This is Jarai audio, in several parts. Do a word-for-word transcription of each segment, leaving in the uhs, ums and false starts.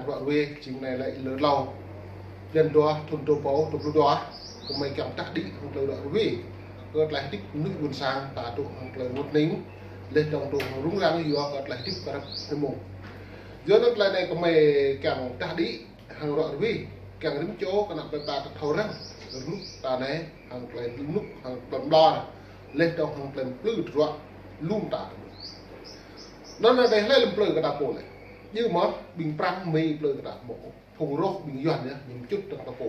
Ră ruai, jing anai lĕ lơ hlâo. Blan dua, thun dua rơbâo dua pluh dua, gơmơi kiăng tah đĭ hăng tơlơi ră ruai kơ tơlơi hơdip mơnuih ƀôn sang ta dŏ hăng tơlơi rơngot hning, laih dơ̆ng dŏ hăng rŭng răng yua kơ tơlơi hơdip kơ ră hơmông. Yua anŭn tơlơi anai gơmơi kiăng tah đĭ hăng ră ruai, kiăng rĭm čô kơnăl plơi pla ta thâo răng, rơnŭk ta anai, hăng tơlơi rơnŭk, hăng tơlơi ƀlŏr, laih dơ̆ng hăng tơlơi plư tơdruă, lŏm ta. Anŭn anai hlơi lŏm plư kơ ta pô lĕ. Yua mơ̆, ƀing Prăng Mi plư kơ ta pô. Phung rŏh ƀing Yuan yơh, ñu mčŭt dơ̆ng ta pô.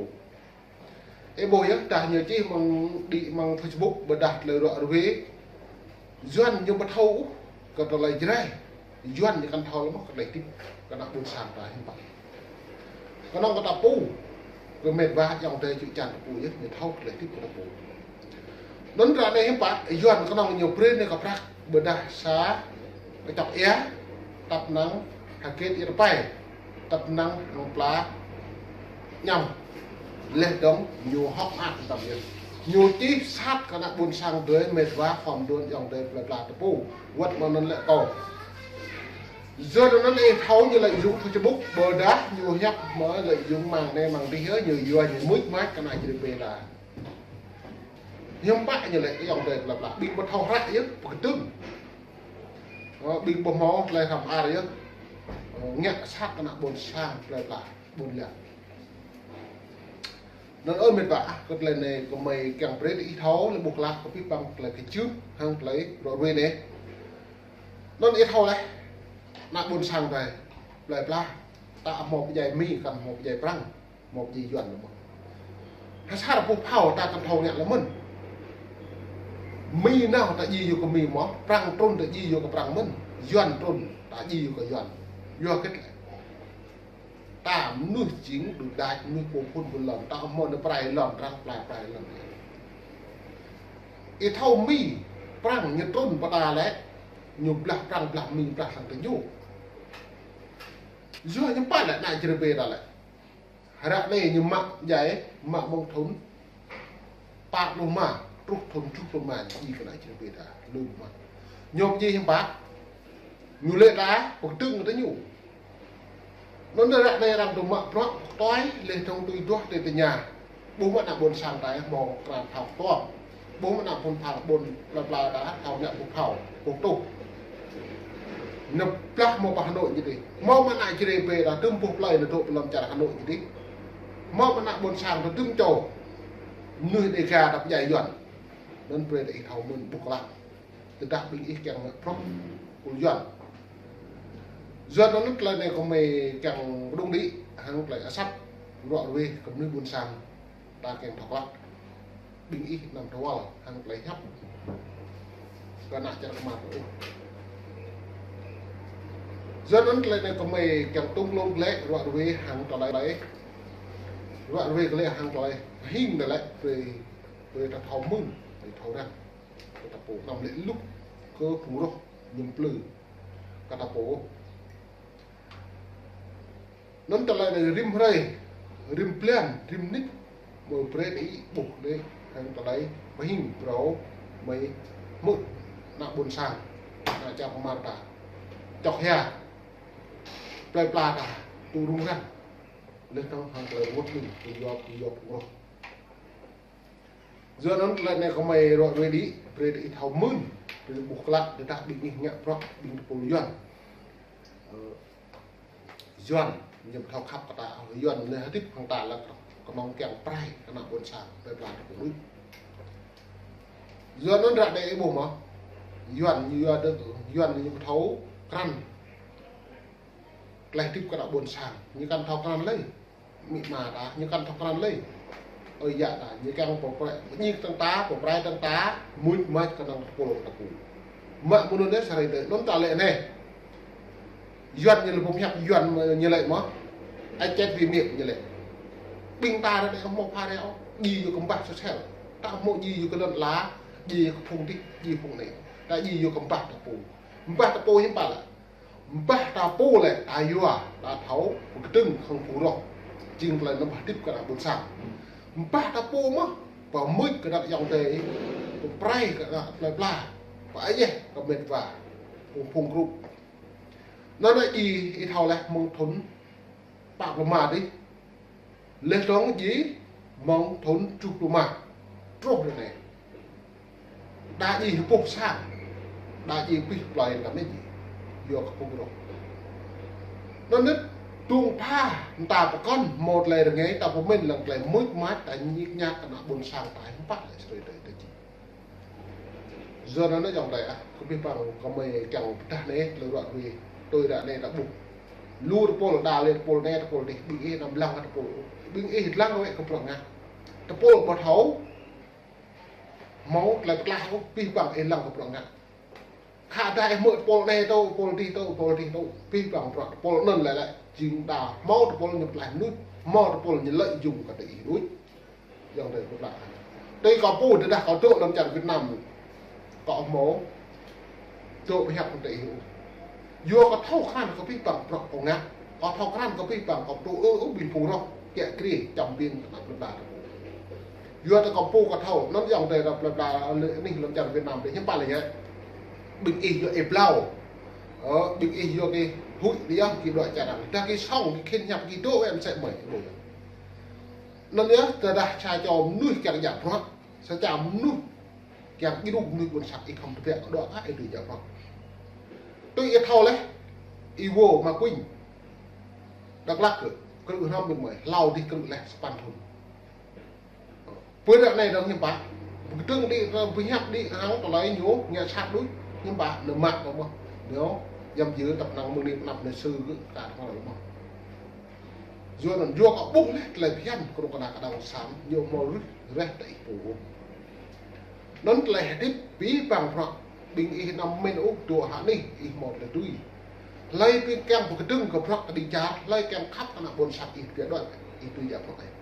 Ơ ƀuh yơh, tah ñu čih mơ̆ng đĭ mơ̆ng Facebook, ƀôdah tơlơi ră ruai. Yuan ñu ƀu thâo ôh kơ tơlơi Jrai. Yuan ñu kăn thâo lơi mơ̆ kơ tơlơi hơdip kơ ană ƀôn sang ta hiư̆m pă. Kơnơ̆ng kơ ta pô, kơ met wa ayŏng adơi čư̆ čan ta pô yơh, ñu thâo kơ tơlơi hơdip kơ ta pô. Anŭn ră anai hiư̆m pă, Yuan kơnơ̆ng ñu brơi anai kơ prăk, ƀôdah sa kơčŏk ia, tăp năng hơget ia tơpai, tăp năng hăng pla ñăm. Laih dơ̆ng ñu hŏk mơak tăm yơh. Ñu čih sat kơ ană ƀôn sang adơi, met wa khŏm đưm ayŏng adơi plơi pla ta pô. Wơ̆t mơ̆ng anŭn lĕ kâo. Yua anŭn ih thâo ñu lợi dụng Facebook, ƀôdah ñu hiăp mơ̆ lợi dụng mạng anai mạng adih yơh, ñu yua ñu mưč mač kơ ană Jrai ƀe ta. Hiư̆m pă ñu lĕ kơ ayŏng adơi plơi pla, ƀing ƀu thâo hră yơh, pơkơdơ̆ng. Ơ, ƀing ƀu hmâo tơlơi hrăm ar yơh. Ơ, ngă sat kơ ană ƀôn sang plơi pla, ƀôn lan. Anŭn ơ met wa, kơ tơlơi anai gơmơi kiăng brơi ih thâo, lĕ ƀuh klă kơ pih păng tơlơi kơjưm, hăng tơlơi ră ruai anai. Anŭn ih thâo laih, ană ƀôn sang ta, plơi pla, ta hmâo pơdjai Mi, kăn hmâo pơdjai Prăng. Hmâo pơdjai Yuan lĕ mơ̆n. Hơsar boh phao ta kăn thâo ngă lơi mơ̆n. Mi nao ta djai yua kơ Mi mơ̆n, Prăng trŭn ta djai yua kơ Prăng mơ̆n, Yuan trŭn ta djai yua kơ Yuan. Yua hơget lĕ. Ta mơnuih jing đuaĭ đač, mơnuih pô phŭn ƀôn lan, ta hmâo anai prai lŏn, răng prai prai lŏn. Ih thâo Mi, Prăng ñu trŭn pơ ta lĕ, ñu blah Prăng, blah Mi, blah sang tơ ñu. Yua ñu pă lĕ ană Jrai ƀe ta lĕ. Ră anai ñu mă djai, mă mơ̆ng thŭn pă pluh rơma, truh thŭn tơjuh pluh rơma, ñu djai kơ ană Jrai ƀe ta, lu mă. Ñu djai hiư̆m pă, ñu lĕ ta, pơkơdơ̆ng kơ ta ñu. Anŭn ră anai arăng tŭ mă bruă, tui, laih dơ̆ng tui duah tui tơña. Ƀuh mơ̆ ană ƀôn sang ta hmâo krăn phao tuăm. Ƀuh mơ̆ ană ƀôn phao ƀôn plơi pla ta thâo ngă boh phao, boh tuh. Ñu blah hmâo pơ Hà Nội ñu dih. Hmâo mơ̆ ană Jrai ƀe ta tŭm boh plơi ñu dŏ pơ lŏn čar Hà Nội ñu dih. Hmâo mơ̆ ană ƀôn sang ta tŭm čô. Mơnuih Đêga ta pơdjai Yuan. Anŭn brơi ta ih thâo mơ̆n ƀuh klă. Tơdah ƀing ih kiăng ngă prŏng kơ Yuan. Yuan anŭn tơlơi anai gơmơi kiăng pơđŏng đĭ hăng tơlơi asăp ră ruai kơ mơnuih ƀôn sang ta kiăng thâo klă. Ƀing ih anăm tơwăl hăng tơlơi hiăp kơ ană čar kơmar ôh. Yuan anŭn tơlơi anai gơmơi kiăng tŭng lông glaĭ ră ruai hăng tơlơi, ră ruai glaĭ hăng tơlơi hing tơlơi brơi, brơi ta thâo mơ̆n, brơi thâo răng. Kơ ta pô, anăm lĕ lŭk kơ phung rŏh ñu plư kơ ta pô. Anŭn tơlơi anai rĭm hrơi, rĭm blan, rĭm mơnit, mơ̆ brơi ta ih ƀuh anai, hăng tơlơi pơhing phrâo mơi hmư̆ ană ƀôn sang, ană čar kơmar ta, čŏk hia, plơi pla ta, tŭ rŭng răng, laih dơ̆ng hăng tơlơi rơngot hning, tŭ yua, tŭ yua phung rŏh. Yua anŭn tơlơi anai gơmơi ră ruai đĭ, brơi ta ih thâo mơ̆n, brơi ta ƀuh klă, tơdah ƀing ih ngă bruă, ƀing tơpul Yuan. Ơ, Yuan, ñu ƀu thâo khăp kơ ta, Yuan ñu hơdip hăng ta lĕ kơnơ̆ng kiăng prai, kơ ană ƀôn sang, plơi pla ta pô đôč. Yua anŭn ră anai ih ƀuh mơ̆, Yuan ñu yua đơ, Yuan ñu ƀu thâo krăn tơlơi hơdip kơ ană ƀôn sang, ñu kăn thâo krăn lơi. Amĭ ama ta, ñu kăn thâo krăn lơi. Ơi yă ta, ñu kiăng pơprai, pơñik tơ̆ng ta, pơprai tơ̆ng ta, mưč mač kơnơ̆ng tơpul ta pô. Mă mơ̆n anŭn anai sa hrơi tơ, anŭn ta lĕ anai. Yuan ñu lĕ pơhiăp Yuan ñu lĕ mơ̆. Ai čet ƀing miêk ñu lĕ. Ƀing ta ră anai hmâo pha reo, djai yua kơ mbah sosel. Ta hmâo djai yua kơ lŏn ala, djai yua kơ phung dih, djai phung anai. Ta djai yua kơ mbah ta pô. Mbah ta pô hiư̆m pă lĕ. Mbah ta pô lĕ, ta yua, ta thâo, pơkơdơ̆ng hăng phung rŏh. Jing tơlơi anŭn hơdip kơ ană ƀôn sang. Mbah ta pô mơ̆, pơmưč kơ ană ayŏng adơi, pơprai kơ ană plơi pla, pơayeh kơ met wa, phung, phung grup. Anŭn anai ih, ih thâo laih mơ̆ng thŭn Pă pluh rơma dih. Leh tong ji mơ̆ng thun truh pluh rơma. Truh ră anai. Đa ji hơpŭh sang. Đa ji pih plơi ră anai ji. Yua kơ pŭk rŏh. Anŭn nit tung pha ta pơkŏn hmâo tơlơi rơngai ta pơmĭn lăng tơlơi mŭt măt ta ñik ñak kơ ană ƀôn sang ta hiư̆m pă lĕ sơrơi tơi tơi ji. Yua anŭn yơh ayŏng adơi ah, kơ pih păng kơ mơi kiăng pơdah anai, tơlơi ruă ruih, tui ră anai ta ƀuh. Lu tơpul đa lĕ tơpul anai, tơpul dih, ƀing ih anăm lăng tơpul. Ƀing ih lăng wĕ kơ bruă ngă. Tơpul ƀu thâo, hmâo tơlơi pơtlaih ôh, pih păng ih lăng kơ bruă ngă. Khă dah ih hmư̆ tơpul anai tŭ, tơpul dih tŭ, tơpul dih tŭ, pih păng bruă tơpul anŭn lĕ lĕ, jing đa hmâo tơpul ñu pơtlaih mơnuih, hmâo tơpul ñu lợi dụng kơ tơ ih đôč. Ayŏng adơi pơplah. Tui kâo pô tơdah kâo dŏ lăm čar Việt Nam. Kâo hmâo dŏ pơhiăp kơ tơ ih ôh. Yua kâo thâo krăn kơ pih păng bruă kâo ngă. Kâo thâo krăn kơ pih păng kâo tŭ ư ư ƀing phung rŏh kiă kriê čăm biêng kơ ană plơi pla ta pô. Yua tơ kâo pô kâo thâo, anŭn ayŏng adơi ta plơi pla lĕ anih lăm čar Việt Nam tơ hiư̆m pă lĕ yơh. Ƀing ih yua ih blâo. Ơ, ƀing ih yua kơ huĭ yơh kơ đuaĭ čar arăng. Dah kơ song kơ khĭn hiăp kơ dŏ wĕ mơsĕ mơi, ƀu yơh. Anŭn yơh, tơdah sa čô mơnuih kiăng djă bruă, sa čô mơnuih kiăng djru mơnuih ƀôn sang ih khŏm tơbiă kơ dŏ kah ih tui djă bruă. Tui ih thâo leh, ih wơ̆ mă kuing. Dak Lak kơ, krư̆ hrŏm ƀing mơi, hlâo dih krư̆ leh sapăn thun. Pơ ră anai dong hiư̆m pă, pơkơdơ̆ng đĭ, pơhiăp đĭ hăng tơlơi ñu ngă sat đôč, hiư̆m pă, nơ̆ mă kơ mơ̆, ñu, yăm jơ tăp năng mơ̆ng anai pơanăp anai sư gơ̆, kar kơ mơ̆. Yua anŭn yua kơ ƀuh leh tơlơi phiăn kơ rŏk kơna kơ đảng cộng sản, ñu hmâo rưh reh tơ ih pô. Anŭn tơlơi hơdip pih păng bruă, ƀing ih anăm mĭn ôh dŏ hă anih ih hmâo tơlơi tui. Hlơi ƀing kiăng pơkơdơ̆ng kơ bruă kơđi čar, hlơi kiăng khăp kơ ană ƀôn sang ih tơbiă đuaĭ, ih tui djă bruă ih.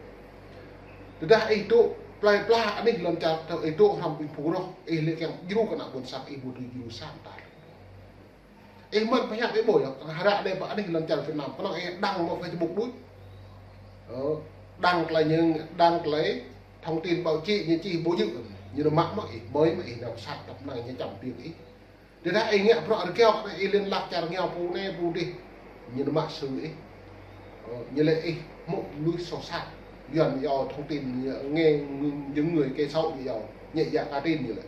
Tơdah ih dŏ plơi pla anih lŏn čar, tơ ih dŏ hrŏm ƀing phung rŏh, ih lĕ kiăng djru kơ ană ƀôn sang ih ƀu dưi djru sang ta. Ih mơ̆n pơhiăp ih ƀuh yơh, ră anai pơ anih lŏn čar Việt Nam, kơnơ̆ng ih đăng mơ̆ng Facebook đôč. Ơ, đăng tơlơi ñu, đăng tơlơi thông tin báo chí ñu čih ƀu djơ̆, ñu nao mă mơ̆ ih, mơi mơ̆ ih nao sat tăp năng ñu čăm biêng ih. Tơdah ih ngă bruă rơgao, ih liên lạc čar rơngiao pô anai pô dih, ñu nao mă sư ih. Ơ, ñu lĕ ih hmư̆ mơnuih soh sat. Yuan ñu yua thông tin, ñu nghe những người kẻ xấu ñu yua, nhẹ dạ cả tin ñu lĕ.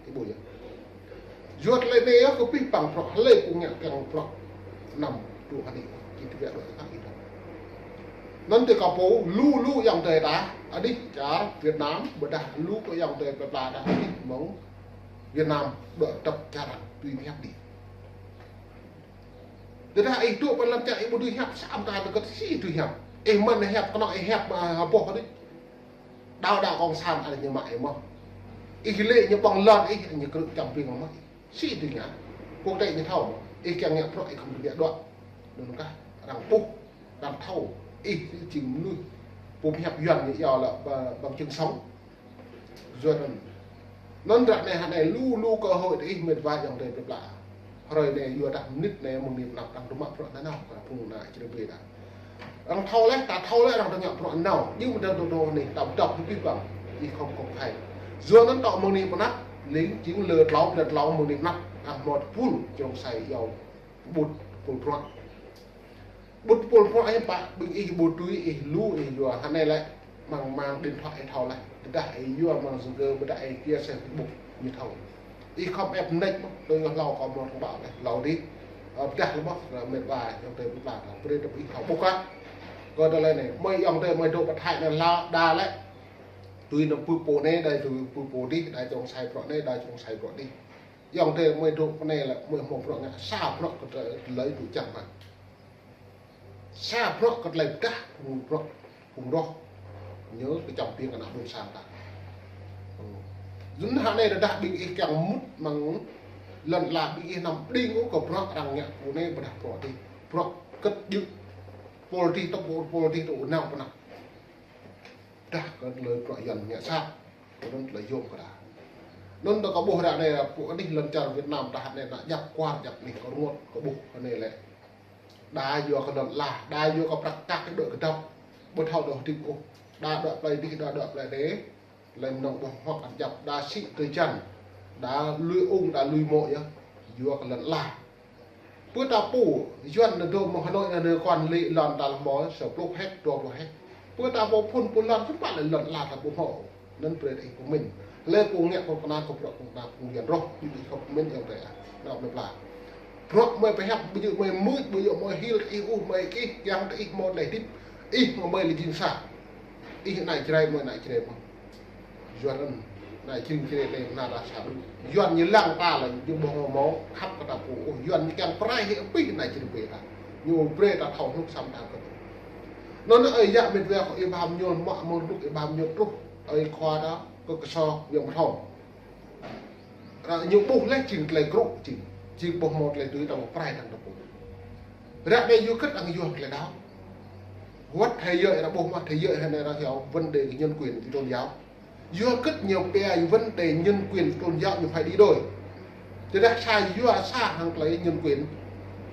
Ih ƀuh yơh. Yua tơlơi anai yơh kơ pih păng bruă, hlơi pô ngă kiăng bruă anăm dŏ hă anih, či tơbiă đuaĭ kah ih dŏ. Anŭn tơ kâo pô lu lu ayŏng adơi ta, anih čar Việt Nam, ƀôdah lu kơ ayŏng adơi plơi pla ta, anih mơ̆ng Việt Nam, dŏ tăp čar arăng, tui hiăp đĭ. Tơdah ih dŏ pơ lăm čar ih ƀu dưi hiăp, sa amăng ta tơgơt si dưi hiăp. Ih mơ̆n hiăp kơnơ̆ng ih hiăp mă hơboh đôč. Đao đao cộng sản arăng ñu mă ih mơ̆. Ih lĕ ñu ƀơ̆ng lŏn ih, ñu krư̆ čăm biêng mă ih. Si dưi ngă. Quốc tế ñu thâo mơ̆. Ih kiăng ngă bruă ih khŏm tơbiă đuaĭ. Anŭn kah arăng ƀuh, arăng thâo. Ih jing mơnuih pơhiăp Yuan ñu yua lĕ ba-, bằng chứng sống. Yua anŭn. Anŭn ră anai hă anai lu lu cơ hội tơ ih mĕt wa ayŏng adơi plơi pla. Hrơi anai yua dah mơnit anai mơ̆ng anai pơanăp arăng dŏ mă bruă nanao kơ phung ană čơrơbê ta. Arăng thâo leh, ta thâo leh arăng dŏ ngă bruă nanao. Jing mơ̆ dŏ dŏ anai ta pơdŏp hơbĭt bang. Ih khŏm khŏm khai. Yua anŭn tŏ mơ̆ng anai pơanăp, ling jing lơ tlâo, lơ tlâo mơ̆ng anai pơanăp. Arăng hmâo tơpul, čơrông sai yua. Ƀut, tơpul bruă. Ƀut tơpul bruă hiư̆m pă, ƀing ih ƀu tui, ih lu, ih yua, hă anai lĕ, mơ̆ng, mơ̆ng điện thoại ih thâo leh. Tơdah ih yua mơ̆ng Zalo, ƀôdah ih chia sẻ Facebook, ñu thâo. Ih khŏm ĕp mơneč mơ̆, tui yua hlâo kâo mơ̆ thông báo leh, hlâo dih. Ơ, pơdah leh mơ̆, mĕt wa, ayŏng adơi plơi pla, brơi tơ ih thâo ƀuh kah. Kơ tơlơi anai, mơi ayŏng adơi mơi dŏ pơ Thái anai hlâo, đa lĕ. Tui anăm pơ pô anai, đa tui pơ pô dih, đa čơrông sai bruă anai, đa čơrông sai bruă dih. Ayŏng adơi mơi dŏ pơ anai lĕ, mơi hmâo bruă ngă, sa bruă kơ tơlơi, tơlơi dŏ čang mă. Sa bruă kơ tơlơi pơdah phung bruă, phung rŏh. Ñu kơ čăm biêng kơ ană ƀôn sang ta. Ơ. Yua anŭn hă anai tơdah ƀing ih kiăng mŭt mơ̆ng lŏn ala ƀing ih anăm đing ôh kơ bruă arăng ngă pô anai ƀôdah pô dih. Bruă kơ̆t djơ̆. Pôl dih tŏ pôl, pôl dih tŏ nao pơ anăp. Dah kơ tơlơi bruă Yuan ngă sat, kơ anŭn tơlơi yôm kơ ta. Anŭn ta kơ ƀuh ră anai, pô anih lŏn čar Việt Nam ta hă anai, ană djăp kwar djăp anih kơ rơngot kơ ƀuh kơ anai lĕ. Đa yua kơ lŏn ala, đa yua kơ prăk kăk kơ dŏ kơdŏp, ƀu thâo dŏ hơdip ôh. Đa dŏ plơi dih, đa dŏ plơi dih. Tơlơi mơnơ̆ng ƀu hmâo kăn djăp, đa sĭ tơjăn, đa lui ung, đa lui mô̆ yơh. Yua kơ lŏn ala. Pơ ta pô, Yuan nao dŏ mơ̆ng Hà Nội nao nao quản lý lŏn ta lăm mơ̆, sa pluh héc, dua pluh héc. Pơ ta pô phun pô lŏn, samơ̆ lĕ lŏn la ta pô hmâo. Anŭn brơi ih pơmĭn. Lĕ pô ngă kơ kơna kơ bruă kơ kơna pô Yuan rŏh, ƀu ih kơ pơmĭn yang tơi ah. Nao mơ̆ pla. Bruă mơi pơhiăp, ƀu djơ̆ mơi mưč, ƀu djơ̆ mơi hil, ih ôh mơi kih, kiăng tơ ih hmâo tơlơi hơdip. Ih mơi lĕ jing sa. Ih anai Jrai mơi anai Jrai mơi. Yuan anŭn, anai jing Jrai lĕ nao ra sa đu. Yuan ñu lăng ta lĕ, ñu ƀu hmâo khăp kơ ta pô. Ôh, Yuan ñu kiăng pơrai hĭ abih anai jing brơi ta. Ñu brơi ta thâo hnŭk sam ta kơ. Anŭn ơi yă mĕt wa kơ ih ƀam ñu mă mơ̆ng hnŭk ih ƀam ñu truh. Ơi khua ta kơ kơsô ñu mơthâo. Ră ñu ƀuh lĕ jing tơlơi krŭ jing. Jing ƀu hmâo tơlơi tui ta pơrai tăng ta pô. Ră anai yua kơ tăng yua tơlơi đaŏ. Wơ̆t hơi yơh, ră ƀuh wơ̆t hơi yơh, hơi anai ră hiao vấn đề nhân quyền với tôn giáo. Yua kơ ñu pia vấn đề nhân quyền với tôn giáo ñu phải đi đôi. Tơdah sa yua sa hăng tơlơi nhân quyền,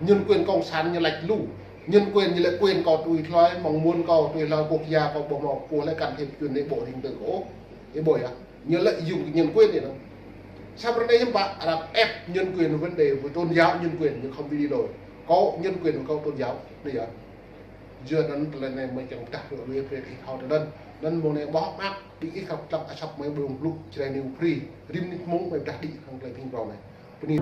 nhân quyền cộng sản ñu lăč lu. Nhân quyền ñu lĕ quyền kâo tui hloi, mong muốn kâo tui hloi, quốc gia kâo ƀu hmâo, kâo lĕ can thiệp chuyện nội bộ hình tượng kâo. Ih ƀuh yơh. Ñu lợi dụng nhân quyền anŭn. Samơ̆ ră anai hiư̆m pă, Arab ép nhân quyền vấn đề với tôn giáo, nhân quyền ñu không đi đôi. Kâo nhân quyền với kâo tôn giáo, anai yơh. Yua anŭn tơlơi anai mơi kiăng pơdah ră ruai brơi ih thâo tơlơi anŭn. Anŭn mơ̆ng anai ƀôh mă, ƀing ih khăp tơlơi asăp mơi ƀơ̆ng blŭ, Jrai News Free. Rĭm nĭt mông mơi pơdah đĭ hăng tơlơi phim prong anai. Bơni.